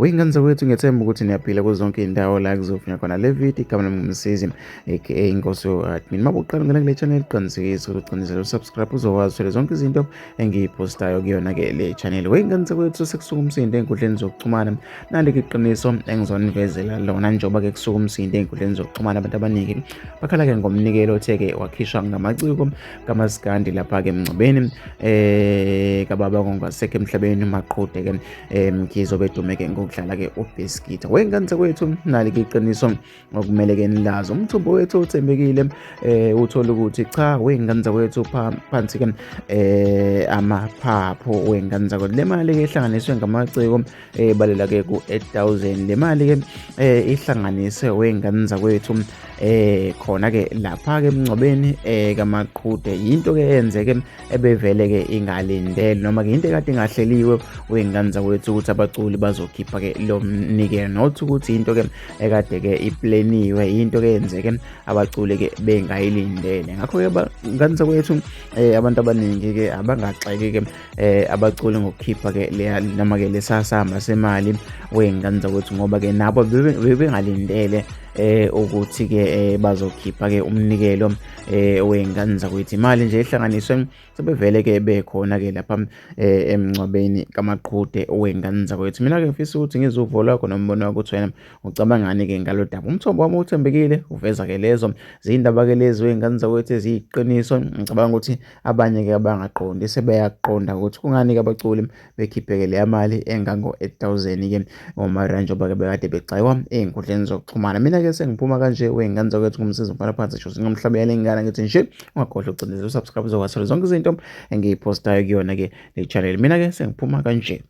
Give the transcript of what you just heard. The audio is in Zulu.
Wey'ngane zakwethu, ngiyethemba ukuthi niyaphila kuzo zonke iy'ndawo la kuzovunywa khona le video. Igama lami nguMsizi aka Inkosi yo-admin. Uma uqala ungena kule channel, qinisekisa ukuthi uqinisele usubscribe, uzokwazi uthole zonke izinto engiyiphostayo kuyona-ke le channel. Wey'ngane zakwethu, sekusuka umsindo ey'nkundleni zokuxhumana. Nali-ke iqiniso engizonivezela lona, njengoba-ke kusuka umsindo ey'nkundleni zokuxhumana, abantu abaningi bakhala-ke ngomnikelo othe-ke wakhishwa ngamaciko kamaskandi lapha-ke emngcwabeni kababa ongasekho emhlabeni, uMaqhude-ke Mkhize, obedume-ke ngokudlala-ke ubhiskitha. Wey'ngane zakwethu, nali-ke iqiniso okumele-ke nilazi. Umthombo wethu othembekile uthola ukuthi cha, wey'ngane zakwethu, phansi-ke amaphaphu wey'ngane zakwethu. Le mali-ke ihlanganiswe ngamaciko ebalela-ke ku-8000. Le mali-ke ihlanganiswe, wey'ngane zakwethu, khona-ke lapha-ke emngcwabeni kaMaqhude. Yinto-ke eyenzeke ebevele-ke ingalindele, noma-ke into ekade ingahleliwe, wey'ngane zakwethu, ukuthi abaculi bazokhipha-ke lo mnikelo, not ukuthi into-ke ekade-ke ipleniwe, into-ke eyenzeke abaculi-ke bengayilindele. Ngakho-ke, ngane zakwethu, abantu abaningi-ke abangaxeki-ke abaculi ngokukhipha-ke leya noma-ke lesasamba semali, wey'ngane zakwethu, ngoba-ke nabo bebengalindele ukuthi-ke bazokhipha-ke umnikelo wey'ngane zakwethu. Imali nje ehlanganiswe sebevele-ke bekhona-ke lapha emngcwabeni kaMaqhude, wey'ngane zakwethu. Mina-ke ngifisa ukuthi ngizwe uvo lwakho nombono wakho, ukuthi wena ucabangani-ke ngalo daba. Umthombo wami uthembekile uveza-ke lezo ziyindaba-ke lezi, wey'ngane zakwethu, eziyiqiniso. Ngicabanga ukuthi abanye-ke abangaqondi sebeyaqonda ukuthi kungani-ke abaculi bekhiphe-ke leya mali engango-8000-ke omarandi, njengoba-ke bekade begxekwa ey'nkundleni zokuxhumana. Mina-ke sengiphuma kanje, wey'ngane zakwethu, ngumsizi umfana phansi sho singomhlaba yalengane. Ngithi nje ungakhohlwa ukucindezela usubscribe, uzokwazi zonke izinto engiyiphostayo kuyona-ke le channel. Mina-ke sengiphuma kanje.